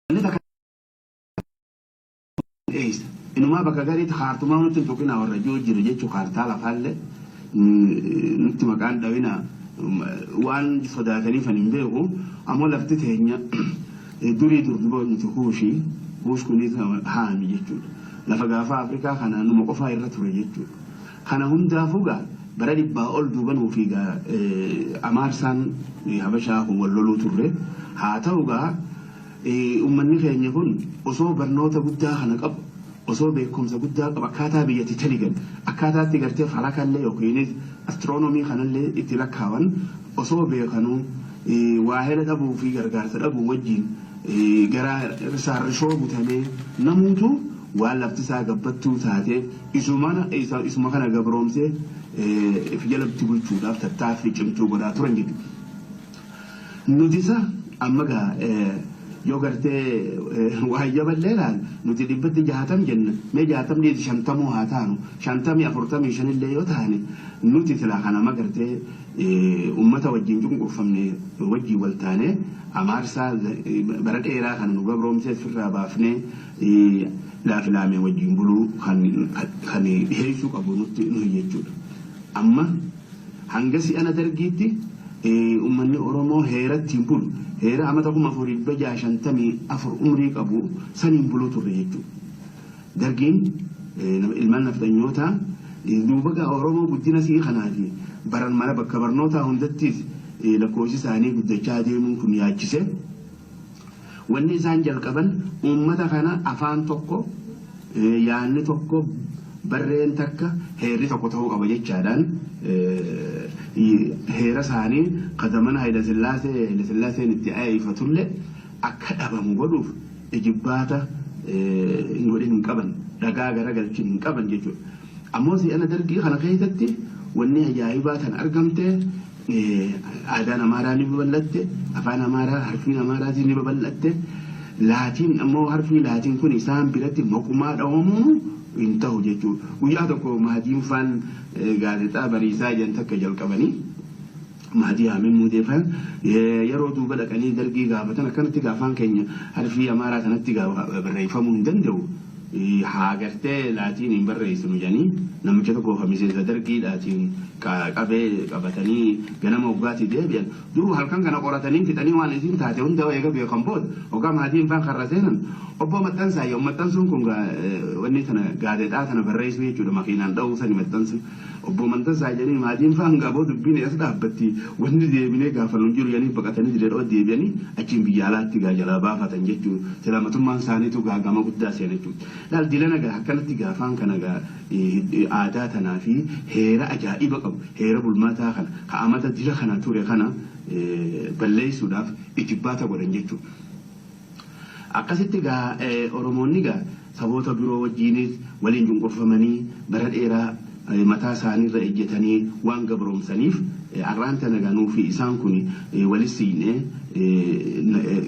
Wanni takka dheeysa. Inumaa bakka gariitti kaartumaa nutti hin tuqinaa warra jiru jiru jechuu, kaartaa lafaallee nutti maqaan dhawina waan sodaataniif ani hin beeku. Ammoo lafti teenya durii dur nuti Kuushii, Kuush kunis Haami jechuudha. Lafa gaafa Afrikaa kana numa qofaa irra ture jechuudha. Kana hundaafuu gaa bara 100 ol duuba nuufi gaa Amaarsaan Habashaa kun wal loluu turre. Haa ta'u gaa, uummanni keenya kun osoo barnoota guddaa kana qabu, osoo beekumsa guddaa qabu, akkaataa biyyatti taligan, akkaataatti gartee falakallee yookiinis astiroonomii kanallee itti lakkaawan osoo beekanuu, waahela dhabuu fi gargaarsa dhabuu wajjin gara saarrishoo butamee, namuutu waan lafti isaa gabbattuu taateef isuma kana gabroomsee if jalatti bulchuudhaaf tattaaffii cimtuu godhaa turan jechuudha. Nuti isa amma gaa yoo gartee waan jaballee ilaal, nuti 60% jenna, mee 60 dhiisi, 50 haa taanu, 50 45 illee yoo taane, nuti silaa kanama gartee ummata wajjin cunqurfamne wajjin wal taane, Amaarsaa bara dheeraa kana nu gabroomsee ofirraa baafnee laafilaamee wajjin buluu kan dhiheessuu qabu nutti nuyi jechuudha. Amma hanga si'ana Dargiitti uummanni Oromoo heera ittiin bulu, heera amata 4654 umrii qabu saniin buluu turre jechuudha. Dargiin ilmaan nafxanyootaa duuba gaa Oromoo guddina sii kanaa fi baran mana bakka barnootaa hundattis lakkoofsi isaanii guddachaa deemuun kun yaachise. Wanni isaan jalqaban uummata kana afaan tokko, yaanni tokko, barreen takka, heerri tokko ta'uu qaba jechaadhaan heera isaanii ka zamana Hayila Sillaasee, Hayila Sillaaseen itti ayeeffatullee akka dhabamu godhuuf ijibbaata hin godhin hin qaban, dhagaa garagalchin hin qaban jechuudha. Ammoo si'ana Dargii kana keessatti wanni ajaa'ibaa tan argamte, aadaan Amaaraa ni babal'atte, afaan Amaaraa, harfiin Amaaraatiin ni babal'atte. Laatiin ammoo, harfii Laatiin kun isaan biratti maqumaa dhawamuu hin ta'u jechuudha. Guyyaa tokko Mahadiin faan gaazexaa Bariisaa jedhan takka jalqabanii, Mahadii Haameen Muudee faan, yeroo duuba dhaqanii Dargii gaafatan, akkanatti afaan keenya harfii Amaaraa kanatti barreeffamuu hin danda'u, haa gartee Laatiin hin barreessinu jedhanii, namicha tokko kan miseensa Dargiidhaatiin qabee qabatanii ganama hoggaatii deebi'an. Duruu halkan kana qoratanii fixanii, waan isiin taate hunda eega beekan booda, hoggaa Mahadiin faan karra seenan, "Obbo maxxansaa," yoo maxxansuun kun wanni tana gaazexaa tana barreessuu jechuudha, makiinaan dha'uu sani maxxansu, "Obbo maxxansaa," jedhanii, Mahadiin faan gaboo, "Dubbiin as dhaabbatti, wanni deebinee gaafannu hin jiru," jedhanii baqatanii dirree dhawaa deebi'anii, achiin biyya alaatti gaa jalaa baafatan jechuudha. Silamatummaan isaaniitu gaagama guddaa seena jechuudha. Laal dilana gaa akkanatti gaafaan kana gaa aadaa tanaa fi heera ajaa'iba qabu, heera bulmaataa kana ka amata dila kana ture kana balleessuudhaaf ijibbaata godhan jechuudha. Akkasitti gaa Oromoonni gaa saboota biroo wajjiinis waliin cunqurfamanii bara dheeraa mataa isaaniirra ejjetanii waan gabroomsaniif, har'aan tana gaa nuufi isaan kun walis siiqnee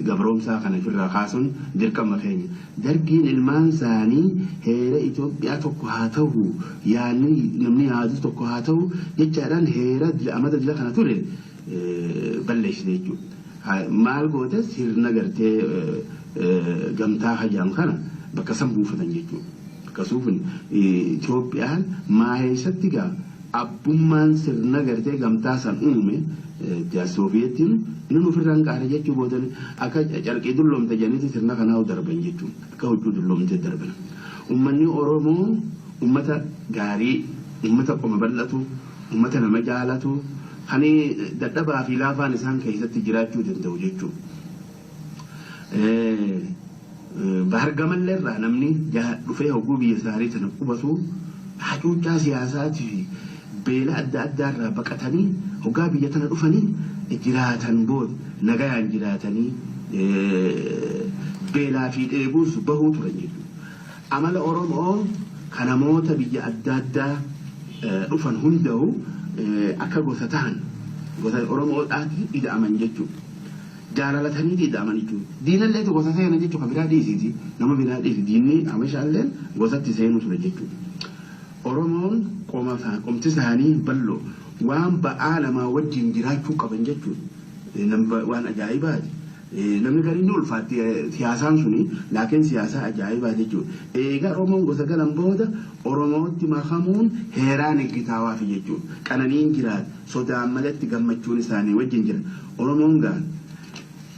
gabroomsaa kana ofirraa kaasuun dirqama keenya. Dargiin ilmaan isaanii heera Itoophiyaa tokko haa ta'u, yaadni namni yaadu tokko haa ta'u jechaadhaan heera amata dila kana ture balleessite jechuudha. Maal goote? Sirna gartee gamtaa hajaam kana bakka san buufatan jechuudha. Akkasuuf Itoophiyaan maaheessatti gaa abbummaan sirna gartee gamtaa san uume Soofiyeettiin inni ofirraan qaare jechuu, boodan akka carqii dulloomte jedhaniiti sirna kanaa darban jechuudha. Akka huccuu dulloomte darban. Uummanni Oromoo uummata gaarii, uummata qoma bal'atu, uummata nama jaalatu, kan dadhabaa fi laafaan isaan keessatti jiraachuu danda'u jechuudha. Bahar gamallee irraa namni dhufee hogguu biyya isaanii tana qubatu, hacuuccaa siyaasaatii fi beela adda addaa irraa baqatanii hoggaa biyya tana dhufanii jiraatan booda nagayaan jiraatanii beelaa fi dheebuus bahuu turan jechuudha. Amala Oromoo kan namoota biyya adda addaa dhufan hunda'u akka gosa tahan, gosa Oromoodhaatti ida'aman jechuudha. Jaalalatanii ida'aman jechuudha. Diinallee gosa seena jechuudha, kan biraa dhiisiiti. Nama biraa dhiisi, diinni Habashaalleen gosatti seenuu ture jechuudha. Oromoon qomti isaanii bal'oo, waan ba'aa namaa wajjin jiraachuu qaban jechuudha. Waan ajaa'ibaati. Namni gariin ni ulfaatti siyaasaan suni, laakiin siyaasaa ajaa'ibaa jechuudha. Eegaa Oromoon gosa galan booda Oromootti makamuun heeraan eeggitaawaafi jechuudha. Qananiin jiraata. Sodaan malatti gammachuun isaanii wajjin jira. Oromoon gaa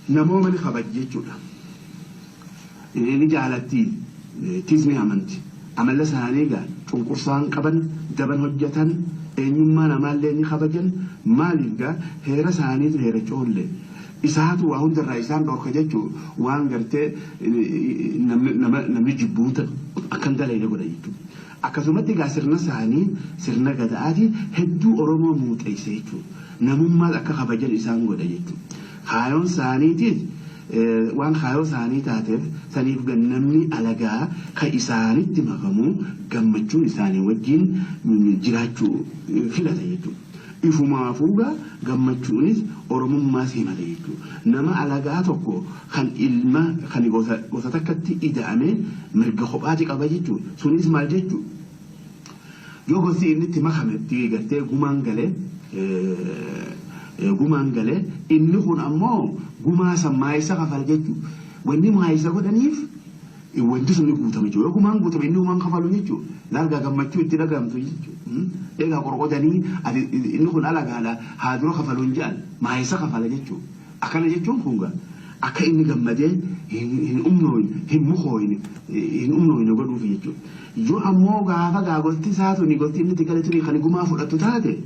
namooma ni kabaji jechuudha. Ni jaalatti, tisni amanti. Amala isaanii gaa cunqursaan qaban, daban hojjetan, eenyummaa namaallee ni kabajan. Maaliif gaa heera isaaniitu heera coollee. Isaatu waa hundarraa isaan dhorka jechuudha. Waan gartee namni jibbuuta akkan dalagne godha jechuudha. Akkasumatti egaa sirna isaanii sirna gadaatiin hedduu Oromoo muuxeesse jechuudha. Namummaas akka kabajan isaan godha jechuudha. Kaayoon isaaniitiis waan kaayoo isaanii taateef saniif namni alagaa kan isaanitti makamu gammachuun isaanii wajjin jiraachuu filata jechuudha. Ifumaafuu gaa gammachuunis Oromummaas himata jechuudha. Nama alagaa tokko kan ilma kan gosa takkatti ida'ame mirga kophaati qaba jechuudha. Sunis maal jechuudha? Yoo gosti inni itti makametti gartee gumaan galee inni kun ammoo gumaa san maayisa kafala jechuudha. Wanni maayisa godhaniif wanti sun ni guutama jechuudha. Yoo gumaan guutame inni gumaan kafalu jechuudha. Laalgaa gammachuu itti dhagahamtu jechuudha. Egaa qorqodanii inni kun alagaadha haa dura kafalu hin jedhan, maayisa kafala jechuudha. Akkana jechuun kun gaa akka inni gammadee hin umnooyne, hin mukooyne, hin umnooyne godhuuf jechuudha. Yoo ammoo gaafa gaa gosti isaa tuni, gosti inni itti gale tuni kan gumaa fudhatu taate,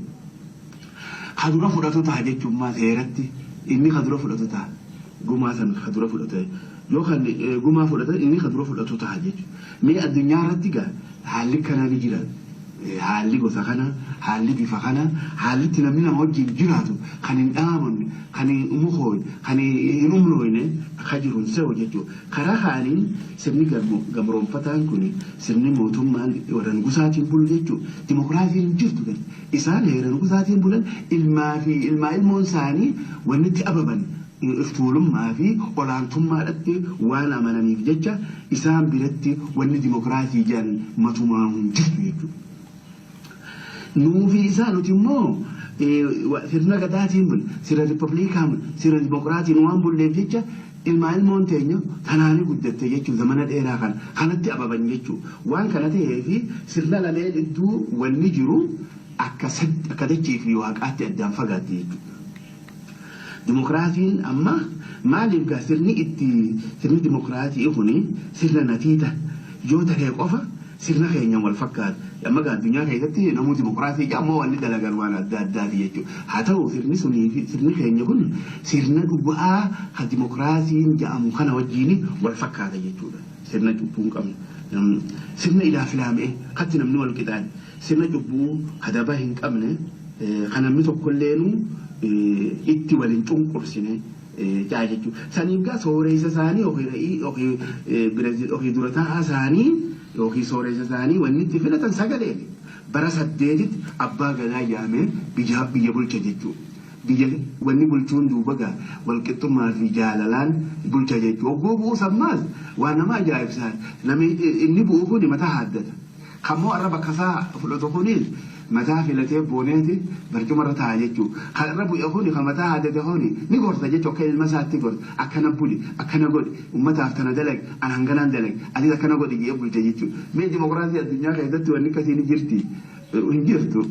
kadura fudhatu ta'a jechuun maa seeratti inni kadura fudhatu ta'a. Gumaa san kadura fudhatu yoo kan gumaa fudhatan inni kadura fudhatu ta'a jechuudha. Mee addunyaa irratti gaa haalli kanaa ni jira. Haalli gosa kana, haalli bifa kana, haalli itti namni nama wajjin jiraatu kan hin dhaamanne, kan hin mukooyne, kan hin umnooyne akka jiru hin se'u jechuudha. Karaa kaaniin sirni gamroonfataan kun sirni mootummaan warra nugusaatiin bulu jechuudha. Dimokiraasiin hin jirtu gadi. Isaan heera nugusaatiin bulan, ilmaa fi ilmaa ilmoon isaanii wanni itti ababan iftuulummaa fi olaantummaadhatti waan amananiif jecha isaan biratti wanni dimokiraasii jedhan matumaa hin jirtu jechuudha. Nuufi isaa nuti immoo sirna gadaatiin bul, sirna riippabliikaa bul, sirna dimokiraatiin waan bulleef jecha ilmaa ilmoon teenya tanaanii guddatte jechuun zamana dheeraa kana kanatti ababan jechuudha. Waan kana ta'eefi sirna lameen iddoo wanni jiru akka dachii fi waaqaatti addaan fagaatti jechuudha. Dimokiraasiin amma maaliif gaa sirni itti sirni dimokiraasii kuni sirna natiita yoo ta'e qofa sirna keenya wal fakkaata. Amma gaa addunyaa keessatti namuu dimokiraasii ammoo wanni dalagan waan adda addaati jechuudha. Haa ta'u, sirni sunii fi sirni keenya kun sirna dhugaa kan dimokiraasiin jedhamu kana wajjin wal fakkaata jechuudha. Sirna cubbuu hin qabne. Sirna ilaa filaamee katti namni wal qixaane. Sirna cubbuu kadaba hin qabne kan namni tokkolleenu itti waliin cunqursine jaa jechuudha. Saniif gaa sooreessa isaanii yookiin dura taa'aa isaanii yookiin sooreessa isaanii wanni itti filatan sagaleen bara 8tti abbaa gadaa yaamee biyya bulcha jechuudha. Biyya wanni bulchuun duuba gaa walqixxummaa fi jaalalaan bulcha jechuudha. Ogguu bu'uu sammaas waan nama ajaa'ibsaa, namni inni bu'u kuni mataa haaddata. Kammoo irra bakka isaa fudhatu kunis mataa filatee booneeti barcumarra taa'a jechuudha. Kan irra bu'e kuni, kan mataa haaddate kuni, ni gorsa jechuudha, akka ilma isaatti gorsa. Akkana buli, akkana godhi, uummataaf tana dalagi, an hanganaan dalagi, atis akkana godhi jedhee bulcha jechuudha. Mee dimokiraasii addunyaa keessatti wanni akkasii ni jirti? Hin jirtu.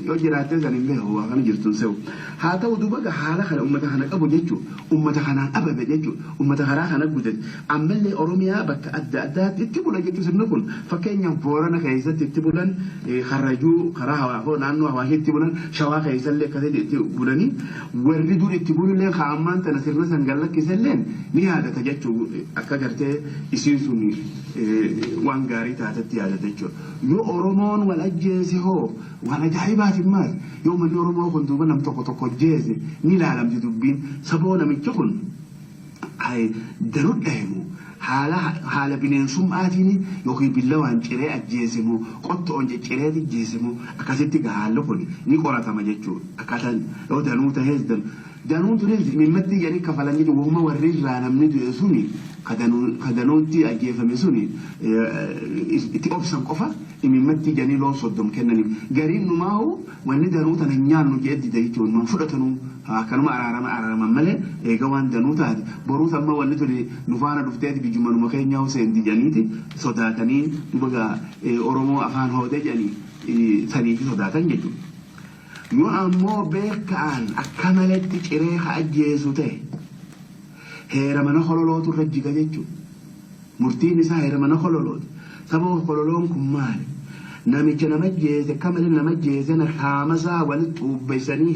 Yoo jiraattee san hin beeku, waa kana jirtu hin se'u. Haa ta'u, duuba haala kana uummata kana qabu jechuudha. Uummata kanaan ababe jechuudha. Uummata karaa kana guddate. Ammallee Oromiyaa bakka adda addaatti itti bula jechuudha sirni kun. Fakkeenyaaf Boorana keessatti itti bulan, Karrajuu karaa hawaafoo naannoo Hawaashii itti bulan, Shawaa keessallee akkasitti itti bulanii, warri dur itti bulullee haa ammaan tana sirna san gallakkisellee ni yaadata jechuudha. Akka gartee isiin sun waan gaarii taatetti yaadata jechuudha. Yoo Oromoon wal ajjeese hoo waan ajaa'ibaati maal? Yoo manni Oromoo kun duuba nam tokko tokko ajjeese ni ilaalamti dubbiin. Saboo namichi kun danuu dhahimu haala bineensummaatiin yookiin billawaan ciree ajjeesimu, qottoon cicciree ajjeesimu, akkasitti haalli kun ni qoratama jechuudha. Akkaataan yoo danuu tahees danuun tunis mimmatti jedhanii kafalan jechuudha. Wahuma warri irraa namni du'e suni Kadanuutti ajjeefame suni itti obsan qofa imimmatti janii loon 30 kennaniif. Gariin numaahu wanni danuu tana hin nyaannu jee dida jechuun nuun fudhatanuu akkanuma araarama araaraman malee eega waan danuu taate boruus amma wanni tuni nu faana dhufteeti biyyuma numa keenyaa seenti jedhaniiti sodaatanii duba gaa Oromoo afaan hoodee jedhanii saniifi sodaatan jechuudha. Yoo ammoo beekaan akka maletti ciree ka ajjeesu ta'e heera mana kololootu irra jiga jechuudha. Murtiin isaa heera mana kololooti. Sababa kololoon kun maali? Namicha nama ajjeese akka malee nama ajjeese qaama isaa walitti xuubbeessanii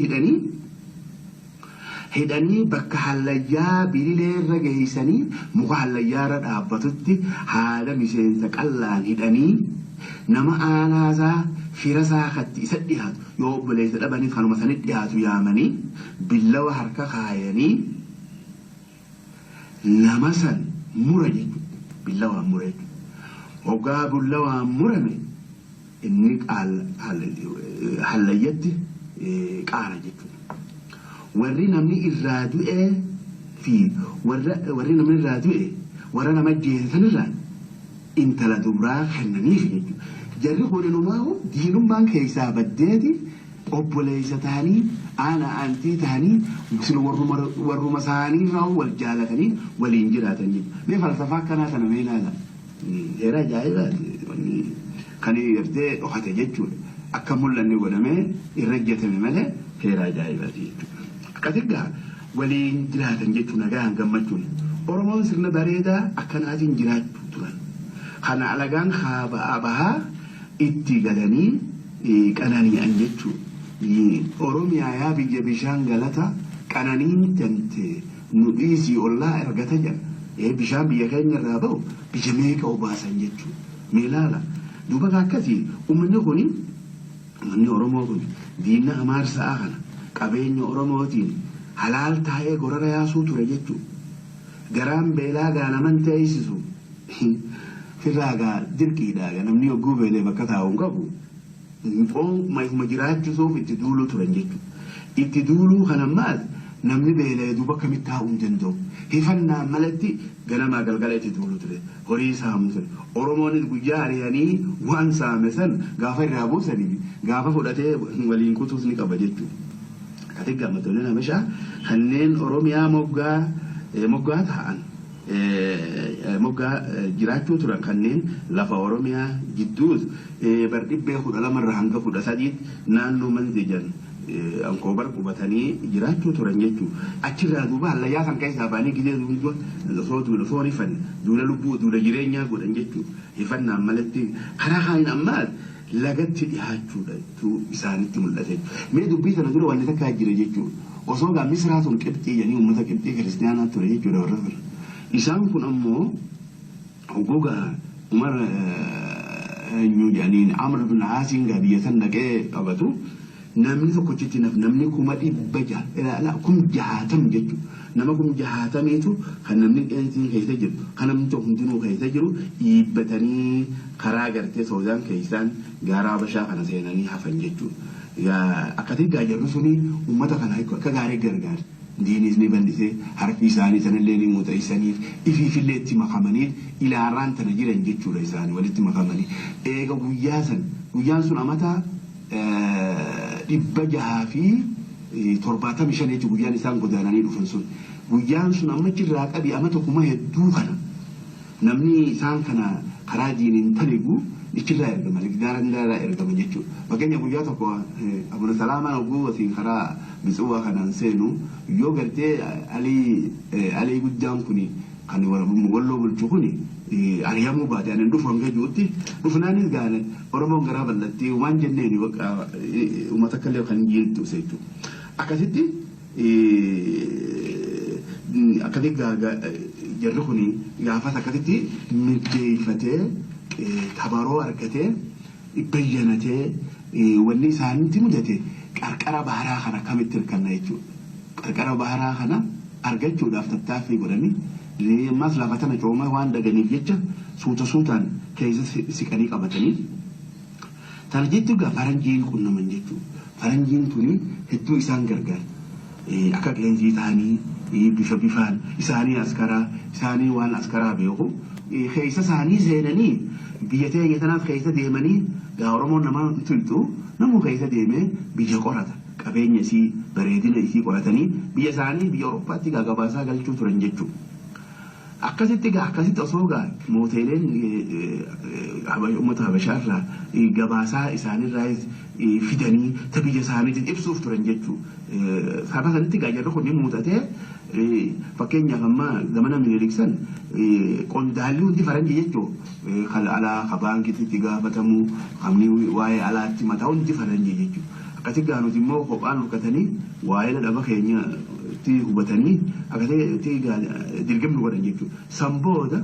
hidhanii bakka hallayyaa bililee irra geessanii muka hallayyaa irra dhaabbatutti haala miseensa qallaan hidhanii nama aanaasaa fira isaa katti isa dhiyaatu yoo obboleessa dhabaniif kanuma sanitti dhiyaatu yaamanii billawa harka kaayanii nama san mura jechuudha. Billawaan mura jechuudha. Hoggaa billawaan murame inni hallayyatti qaala jechuudha. Warri namni irraa du'ee fi warri namni irraa du'e warra nama ajjeese sanirraa intala dubraa kennaniif jechuudha. Jarri kun inumaa diinummaan keessaa baddeeti obboleessa ta'anii aana aantii ta'anii warruma isaanii irraa wal jaalatanii waliin jiraatan jechuudha. Mee falsafaa akkanaa kana mee ilaala. Heera ajaa'ibaati kan gartee dhokate jechuudha. Akka mul'anne godhamee irra ejjetame malee heera ajaa'ibaati jechuudha. Akkasii gaa waliin jiraatan jechuudha nagaan gammachuun. Oromoon sirna bareedaa akkanaatiin jiraachuu turan. Kana alagaan bahaa itti galanii qanani'an jechuudha. Oromiyaa yaa biyya bishaan galata qananiin tante nu dhiisii ollaa ergata jedha. Bishaan biyya keenya irraa ba'u biyya meeqa obaasan jechuudha. Mee ilaala. Duuba akkasii uummanni kuni uummanni Oromoo kun diina amaarsaa kana qabeenya Oromootiin halaal taa'ee gorora yaasuu ture jechuudha. Garaan beelaa gaa naman teessisu firraa gaa dirqiidha gaa namni hogguu beelee bakka taa'u hin qabu. Ifuma jiraachisuuf itti duuluu turan jechuudha. Itti duuluu kana maal namni beelee duuba akkamitti taa'uu hin danda'u. Hifannaan malatti ganamaa galgala itti duuluu ture. Horii saamu ture. Oromoonis guyyaa ari'anii waan saame san gaafa irraa buusanii gaafa fudhatee waliin kutuus ni qaba jechuudha. Akkati gammaddoonni Habashaa kanneen Oromiyaa moggaa ta'an moggaa jiraachuu turan kanneen lafa Oromiyaa jidduus bar dhibbee 12 irraa hanga 13 naannoo Manzejan Ankoobar qubatanii jiraachuu turan jechuudha. Achirraa duuba hallayyaa san keessaa ba'anii gizee duuba osoo duula osoo rifan duula lubbuu duula jireenyaa godhan jechuudha. Hifannaan malatti karaa kaaniin ammaas lagatti dhihaachuudha isaanitti mul'ate. Mee dubbii sana dura wanni takka jira jechuudha. Osoo gaa Misraa tun Qibxii jedhanii uummata Qibxii kiristiyaanaa ture jechuudha warra ture. Isaan kun ammoo gogaa Umar eenyu jedhaniin Amr bin Aasiin gaa biyya san dhaqee qabatu namni tokkochitti naf namni 600,000 60,000 jechuudha. Nama 60,000tu kan namni qeensiin keessa jiru kan namni tokko hundinuu keessa jiru dhiibbatanii karaa gartee Soodaan keessaan gaara Habashaa kana seenanii hafan jechuudha. Akkasii gaa jarri suni uummata kana akka gaarii gargaara. Diinis ni bal'isee harfi isaanii sanillee ni muuxeessaniif ifiifillee itti makamanii ilaarraan tana jiran jechuudha isaanii walitti makamanii. Eega guyyaa san guyyaan sun amata 675 jechuudha guyyaan isaan godaananii dhufan sun. Guyyaan sun amma achirraa qabi amata kuma hedduu kana namni isaan kana karaa diiniin taligu ichirraa ergama gaara ergama jechuudha. Fakkeenya guyyaa tokko Abuna Salaamaan hogguu asiin karaa Mitsuwaa kanaan seenu yoo gartee alii guddaan kuni kan walloo bulchu kuni ari'amuu baate ani dhufu hanga jirutti dhufnaanis gaane Oromoon garaa bal'attee waan jenneen uummata akka illee kan jiiltu jechuudha. Akkasitti akkasitti jarri kuni gaafas akkasitti mijjeeffatee tabaroo argatee bayyanatee wanni isaanitti mudate qarqara baharaa kana akkamitti hirkanna jechuudha. Qarqara baharaa kana argachuudhaaf tattaaffii godhanii ammas lafa tana cooma waan dhaganiif jecha suuta suutaan keessa siqanii qabatanii. Tana jettu egaa faranjiin qunnaman jechuudha. Faranjiin tuni hedduu isaan gargaarti. Akka qeensii ta'anii Bifa bifaan isaanii askaraa, isaanii waan askaraa beeku keessa isaanii seenanii biyya teenya tanaaf keessa deemanii gaa Oromoon nama tultu namuu keessa deemee biyya qorata, qabeenya isii, bareedina isii qoratanii biyya isaanii biyya Awurooppaatti gaa gabaasaa galchuu turan jechuudha. Akkasitti gaa akkasitti osoo gaa mooteeleen uummata Habashaarraa gabaasaa isaanirraa fidanii ta biyya isaaniitiin ibsuuf turan jechuudha. Saba sanitti gaa jarri kun ni muuxatee, fakkeenyaaf amma zamana Minilik san qondaalli hundi faranjii jechuudha. Kan alaa ka baankiitti itti gaafatamu, kamni waa'ee alaatti mataa hundi faranjii jechuudha. Akkasi gaa nuti immoo kophaan rukkatanii waa'ee dhaba keenya itti hubatanii akkasitti gaa dirqamni godhan jechuudha. San booda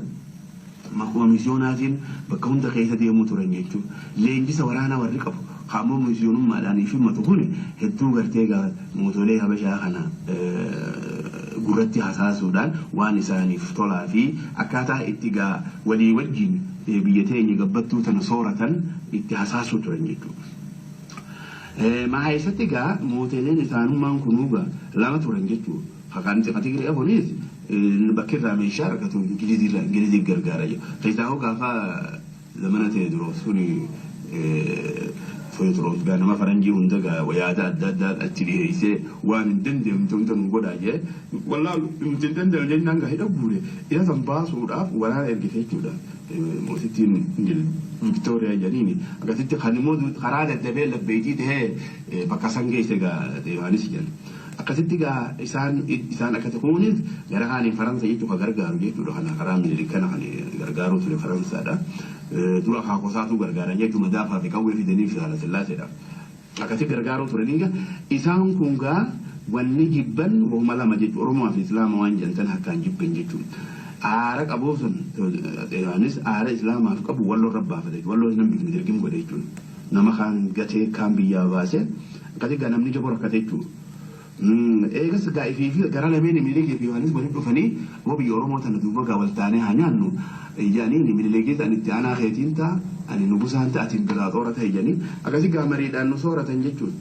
makuma misiyoonaatiin bakka hunda keessa deemuu turan jechuudha. Leenjisa waraanaa warri qabu kaammoo misiyoonummaadhaan fi matu kun hedduu gartee gaa mootolee Habashaa kana gurratti hasaasuudhaan waan isaaniif tolaa fi akkaataa itti gaa walii wajjin biyya teenya gabbattuu tana sooratan itti hasaasuu turan jechuudha. Mahaysatti gaa mootoleen isaanummaan kunuu gaa lama turan jechuudha. Kan Tigree kunis bakki irraa meeshaa argatu Ingilizii Ingilizii gargaara jiru. Keessaa hoo gaafa zamana Teediroos suni, Teediroos gaa nama faranjii hunda gaa yaada adda addaa achi dhiyeessee waan hin dandeenye hunda nu godhaa jee, wallaa nuti hin dandeenye jennaan gaa hidha guure, isa san baasuudhaaf waraana ergite jechuudha. Mootittiin Viktooriyaa jedhaniini akkasitti kan immoo karaa daddabee labbeetii tahee bakka san geesse gaa Yohaanis jedhan. Akkasitti gaa isaan akkasi kunis gara kaaniin Faransa jechuun kan gargaaru jechuudha. Kana karaa Minilik kana kan gargaaruu ture Faransaadha. Dura akaakosaatu gargaaran jechuudha, madaafaa fi qawwee fidanii fi Haala Sillaaseedha. Akkasi gargaaruu turanii gaa isaan kun gaa wanni jibban wahuma lama jechuudha. Oromoo fi Islaama waan jedhan harkaan jibban jechuudha. Aara qabuu sun Yohaanis aara Islaamaaf qabu walloo irra baafate, walloo nama bifni dirqim godhe jechuudha. Nama kaan gatee kaan biyyaa baasee akkasi gaa namni jaboo rakkate jechuudha. Eegas gaa ifii fi gara lameen Minilikii fi Yohaanis walitti dhufanii moo biyya Oromoo tana duuba gaa wal taanee haa nyaannu jedhanii, Minilikis ani itti aanaa keetiin ta'a, ani nugusaan ta'a, atiin biraa xoora ta'e jedhanii akkasi gaa mariidhaan nu sooratan jechuudha.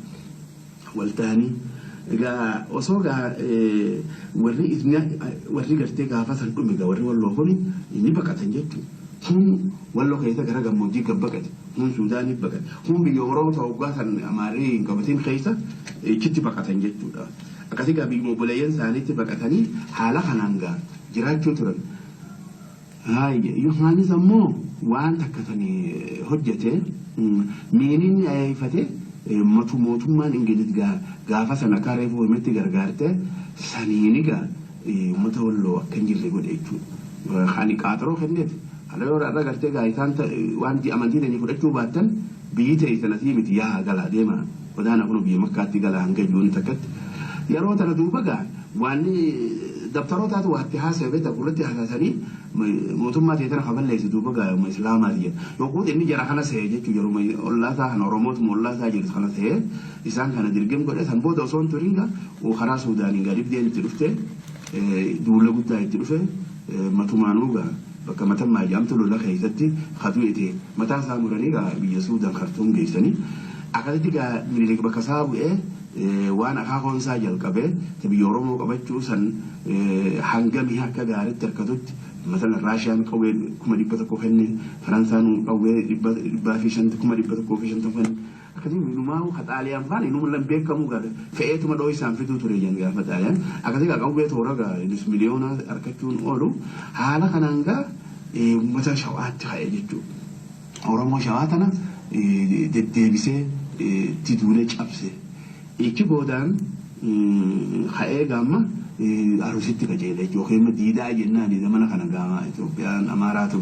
Wal ta'anii egaa osoo gaa warri gartee gaafa san dhume gaa warri walloo kuni ni baqatan jechuudha. Kun walloo keessa gara gammoojjii gad baqate, kun Suudaaniif baqate, kun biyya Oromoo ta'uu waggaa san Amaarri hin qabatin keessa ichitti baqatan jechuudha. Akkasii gaa biyya obboleeyyan isaaniitti baqatanii haala kanaan gaa jiraachuu turan. Yohaanis ammoo waan takka sanii hojjete, miiniin ayeeffate mootummaan Ingiliz gaafa sana akka reefu himetti gargaarte saniini gaa uummata walloo akka hin jirre godhe jechuudha. Kan qaaxaroo kenneef kana yoo irra gartee gaa isaan waan amantii teenya fudhachuu baattan biyyi ta'e sanasii miti, yaa galaa deema godaana kun biyya Makkaatti galaa hanga ijoon takkatti. Yeroo tana duuba gaa waan dabtarootaatu waatti haasa'e beektaa, gurratti hasaasanii mootummaa ta'e tana kaballeessu duuba gaa yooma Islaamaati jedha. Yogguu inni jara kana se'e jechuun yeroo ollaasaa kana Oromootuma ollaasaa jiru kana se'e isaan kana dirgam godhe, san booda osoo hin turin gaa karaa Suudaaniin gaa dhibdeen itti dhufte, duula guddaa itti dhufe, matumaanuu gaa bakka Matammaa jedhamtu lola keessatti kadu'ete mataa isaa muranii gaa biyya Suudaan Kartuum geessanii. Akkasitti gaa Minilik bakka isaa bu'ee waan akaakoon isaa jalqabee biyya Oromoo qabachuu san hangamii akka gaariitti harkatutti, masalan Raashiyaan qawwee 100,000 kenne, Faransaan qawwee 150,000 kenne. Akkasii inumaa ka Xaaliyaan faan inuma lan beekamu gaa fe'eetuma dhoo isaan fiduu ture jan gaafa Xaaliyaan. Akkasii gaa qawwee toora gaa nus miliyoona harkachuun oolu haala kanaan gaa uummata Shawaatti ka'e jechuudha. Oromoo Shawaa tana deddeebisee itti duulee cabse. Ichi boodaan ka'ee gaamma Arusitti qajeele jechuudha. Yookiin immoo Diidaa jennaan zamana kana gaama Itoophiyaan Amaaraatu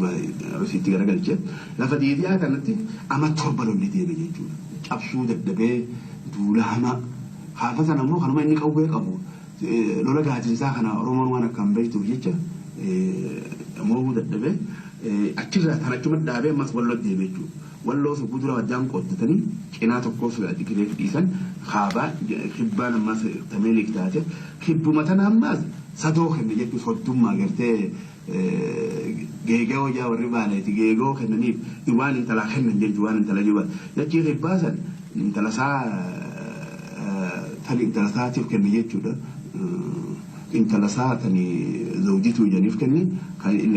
Arusitti garagalche. Lafa Diidaa kanatti ama 7 lolli deeme jechuudha. Cabsuu dadhabee duula hamaa. Gaafa sana immoo kanuma inni qawwee qabu lola gaatinsaa kana Oromoon waan akkaan beektuuf jecha mo'uu dadhabee achirraa kan achuma dhaabee ammas walloo deeme jechuudha. Walloo sun dura waddaan qooddatanii cinaa tokkos Tigireef dhiisan, kaabaa kibbaan ammas Tameeliik taate, kibbuma tana ammas sadoo kenne jechuun soddummaa gartee geegoo jaa warri baaleeti geegoo kennaniif waan intalaa kennan jechuun waan intala jiru jechii kibbaa san intala isaa tan intala isaatiif kenne jechuudha. Intala isaa tani Zawdituu jedhaniif kenne,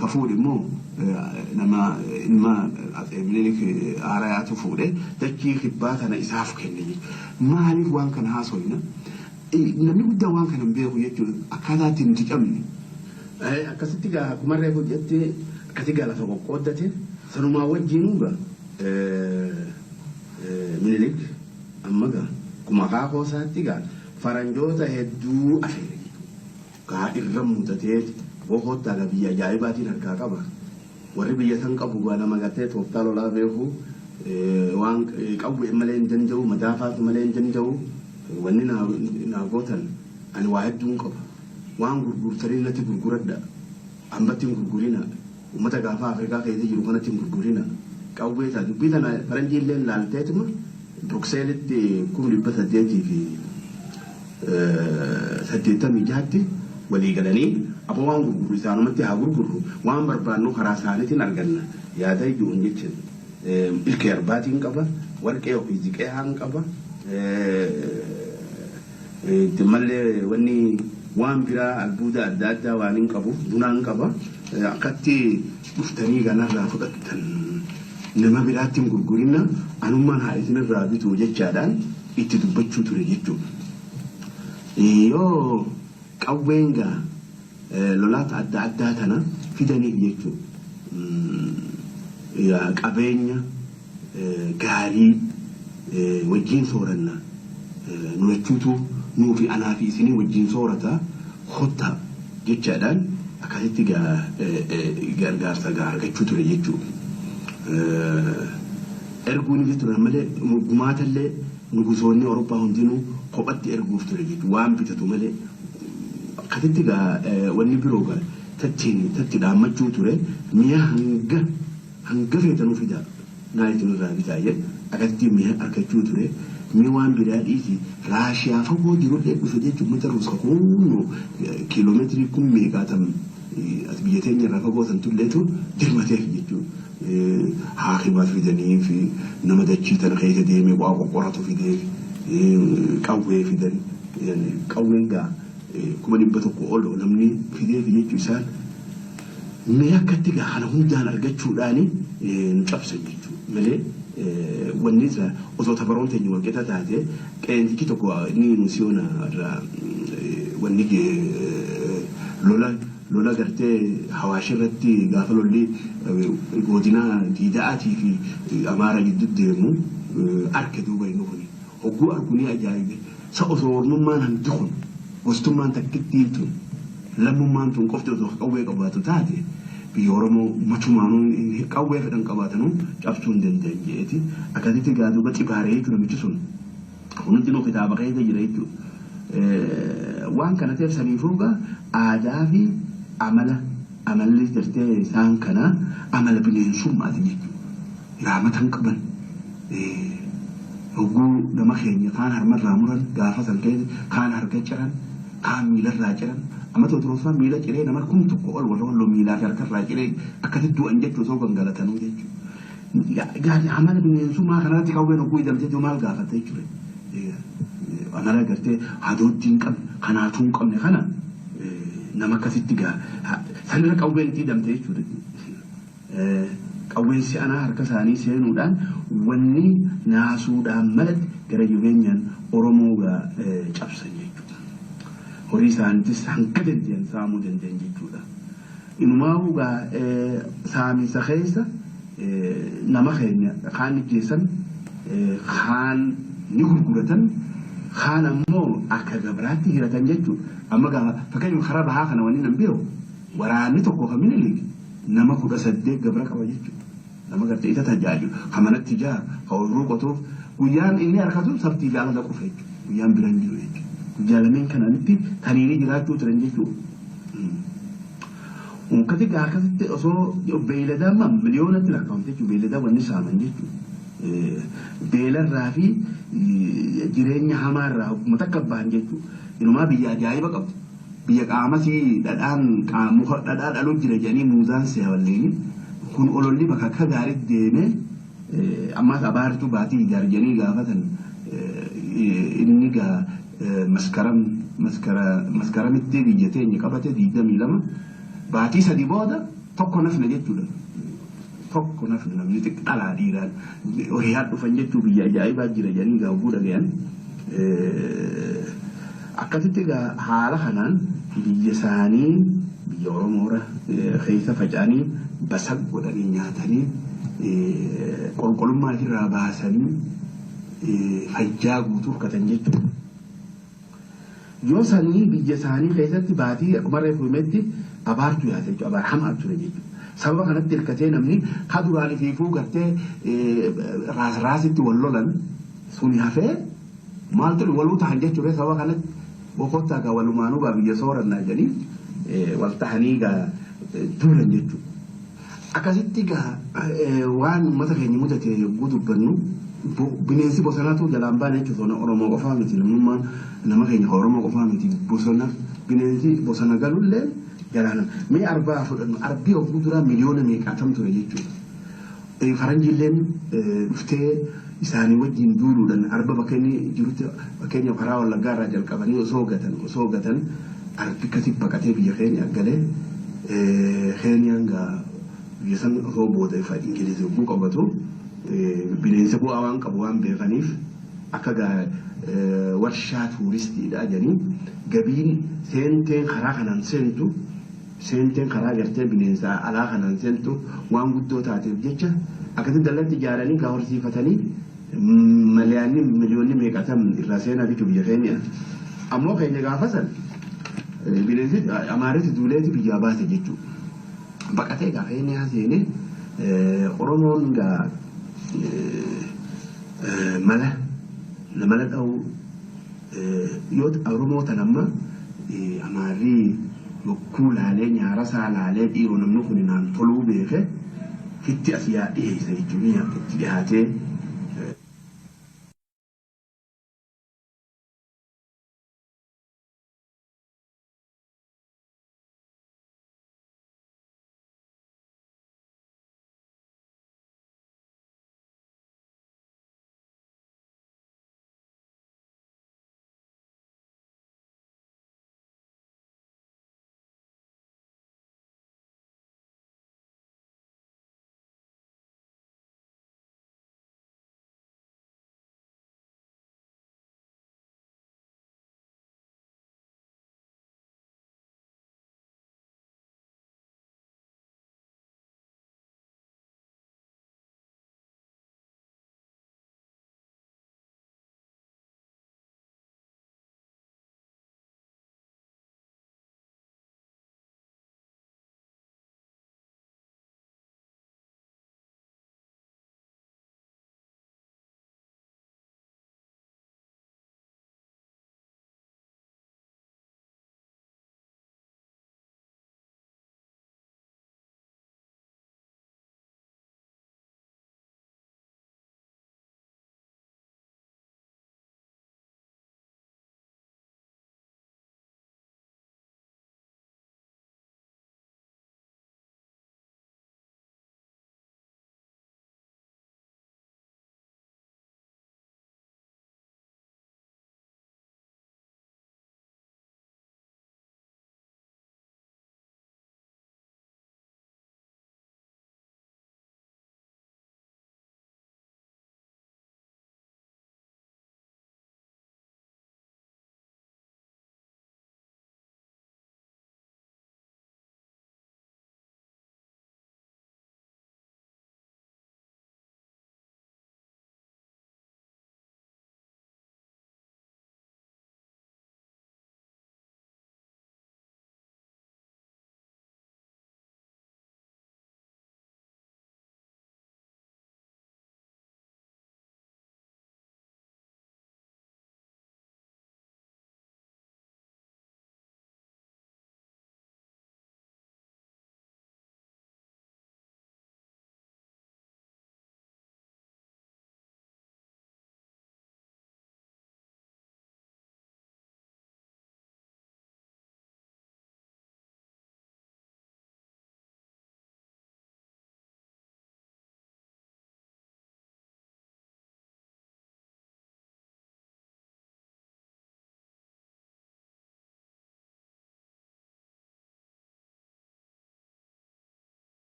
ka fuudhe immoo nama ilma Minilik Haarayaatu fuudhe, dachii kibbaa tana isaaf kenne jechuudha. Maaliif waan kana haasofna? Namni guddaan waan kana hin beeku jechuudha. Akkaataa ittiin nuti cabne. Akkasitti gaa akkuma reefu jette akkasi gaa lafa qoqqooddate sanumaa wajjinuu gaa Minilik amma gaa akkuma akaakoo isaatti gaa faranjoota hedduu afeere jechuudha. Gaa irra mudatee aboo koottaa gaa biyya ajaa'ibaatiin harkaa qaba. Warri biyya san qabu gaa nama gartee tooftaa lolaa beeku, waan qawwee malee hin danda'u, madaafaas malee hin danda'u. Wanni naa gootan ani waa hedduun qaba. Waan gurgurtanii natti gurguradha. Ambatti hin gurgurina. Uummata gaafa Afrikaa keessa jiru kanatti hin gurgurina. Qawwee ta'a. Dubbii tana faranjii illee laalteetuma Brukseelitti 1886tti walii galanii, aboo waan gurgurru isaanumatti haa gurgurru, waan barbaannu karaa isaaniitiin arganna yaada ijoon jecha ilkee arbaatiin qaba, warqee ofii ziqee haan qaba, mallee wanni waan biraa albuuda adda addaa waan hin qabu, bunaan qaba, akkatti dhuftanii ganarraa fudhattan, nama biraatti hin gurgurina, anummaan haa isinirraa bitu jechaadhaan itti dubbachuu ture jechuudha. Yoo qawween gaa lolaata adda addaa tana fidaniif jechuudha. Qabeenya gaarii wajjin sooranna, nu lachuutu nuu fi anaa fi isinii wajjin soorata kottaa jechaadhaan akkasitti gargaarsa gaa argachuu ture jechuudha. Erguunis turan malee gumaatallee nugusoonni Awurooppaa hundinuu kophatti erguuf ture jechuudha. Waan bitatu malee akkasitti gaa wanni biroo gaa tattiin tatti dhaammachuu ture, mi'a hanga hanga feetanuu fidaa naa isinirraa bitaa jedhe, akkasitti mi'a argachuu ture. Mi'a waan biraa dhiisi, Raashiyaa fagoo jirullee dhufe jechuun uummata Ruuska kunoo kiiloomeetirii kun meeqaatam as biyya teenya irraa fagoo san tulleetu dirmateef jechuudha. Haakima fidanii fi nama dachii tana keessa deemee waa qoqqoratu fideef, qawwee fidan, qawween gaa 100,000 ol namni fideef jechuu isaan. Mee akkatti gaa kana hundaan argachuudhaan nu cabsan jechuudha malee wanni isa osoo tabaroon teenya walqixa taate qeensichi tokko inni nusiyoona irraa wanni lola lola gartee Hawaash irratti gaafa lolli godina Diida'aatii fi Amaara gidduu deemu arke, duuba inni kun hogguu argu ni ajaa'ibe. Sa osoo ormummaan hangi kun, gostummaan takkittiin tun, lammummaan tun qofti osoo qawwee qabaatu taate, biyya Oromoo matumaanuu qawwee fedhan qabaatanuu cabsuu hin danda'an je'eeti akkasitti gaa duuba xibaaree jechuudha. Namichi sun hundinuu kitaaba keessa jira jechuudha. Waan kana ta'eef saniifuu gaa aadaa fi amala amalli gartee isaan kana amala bineensummaati jechuudha. Raamata hin qaban. Hogguu nama keenya kaan harmarraa muran gaafa san keessa, kaan harka ciran, kaan miilarraa ciran. Amma Tewoodiroos fa'aa miila ciree, nama 1000 ol warra Walloo miilaa fi harkarraa ciree akkasitti du'an jechuudha osoo gangalatanuu jechuudha. Gaari amala bineensummaa kanarratti qawween hogguu hidhamtee maal gaafatta jechuudha. Amala gartee hadooddii hin qabne, kanaatuu hin qabne kana nama akkasitti gaa sanirra qawween itti hidhamte jechuudha. Qawween si'anaa harka isaanii seenuudhaan wanni naasuudhaan malatti gara jabeenyaan Oromoo gaa cabsan jechuudha. Horii isaaniitis hanga danda'an saamuu danda'an jechuudha. Inumaa'uu gaa saaminsa keessa nama keenya kaan ni jeessan, kaan ni gurguratan, kaan ammoo akka gabraatti hiratan jechuudha. Amma gaafa fakkeenyaaf karaa bahaa kana wanni nan beeku, waraanni tokko kan Minilik nama 18 gabra qaba jechuudha. Nama gartee isa tajaajilu, kan manatti ijaaru, kan ooyiruu qotuuf, guyyaan inni harkatu sabtii fi alada qofa jechuudha. Guyyaan bira hin jiru jechuudha. Guyyaa lameen kanaanitti taniinii jiraachuu turan jechuudha. Unkati gaa akkasitti osoo beeyladaa amma miliyoonatti lakkaa'amte jechuudha. Beeyladaa wanni saaman jechuudha. Beelarraa fi jireenya hamaarraa hogguma takka bahan jechuudha. Inumaa biyya ajaa'iba qabdu. Biyya qaamasii dhadhaan muka dhadhaa dhaluu jira jedhanii muuzaan seewalleeni. Kun ololli bakka akka gaariitti deemee ammaas abaartuu baatii ijaar jedhanii gaafatan inni gaa Maskaram Maskaramitti biyya teenya qabate 22, baatii 3 booda tokko nafne jechuudha. Tokko nafne, namni dhalaa dhiiraan horiyaa dhufan jechuu, biyya ajaa'ibaa jira jedhanii gaawwuu dhagayan. Akkasitti egaa haala kanaan biyya isaanii, biyya Oromoora keessa faca'anii, basaq godhanii nyaatanii, qulqullummaa irraa baasanii, fayyaa guutuu hirkatan jechuudha. Yoo sanii biyya isaanii keessatti baatii akkuma reefu himetti abaartu yaate jechuudha. Abaar hamaa ture jechuudha. Sababa kanatti hirkatee namni ka duraan ifiifuu gartee raas raasitti wal lolan suni hafee maal ture, waluu tahan jechuudha. Sababa kanatti boqottaa gaa walumaanuu gaa biyya soorannaa jedhanii wal tahanii gaa duulan jechuudha. Akkasitti gaa waan uummata keenya mudate yogguu dubbannu, bineensi bosonaatu jalaan baane jechuudha. Oromoo qofaa miti, namummaan nama keenya Oromoo qofaa miti, bosona bineensi bosona galullee jalaan. Mee arbaa fudhannu, arbii yogguu duraa miliyoona meeqaatam ture jechuudha. Faranjiilleen dhuftee isaanii wajjin duuluudhaan arba bakka inni jirutti, fakkeenya karaa Wallaggaa irraa jalqabanii osoo gatan arbi akkasii baqatee biyya keenya galee. Keeniyaan gaa biyya san osoo booda ifa Ingilizi yogguu qabatu, bineensa bu'aa waan qabu waan beekaniif, akka gaa warshaa tuuristiidha jedhanii, gabiin seenteen karaa kanaan seentu, seenteen karaa gartee bineensa alaa kanaan seentu waan guddoo taateef jecha, akkasitti dallatti ijaaranii gaa horsiifatanii, miliyoonni miliyoonni meeqatam irraa seenaa jechuun biyya keenya. Ammoo keenya gaafa san bineensi Amaariti duuleeti biyyaa baase jechuudha. Baqatee gaafa inni seenee, Oromoon gaa mala mala dha'uu yoo Oromoo tan amma Amaarri yokkuu laalee, nyaara isaa laalee, dhiiroo namni kun naan toluu beeke, fitti as yaa dhiyeessa jechuun itti dhiyaatee.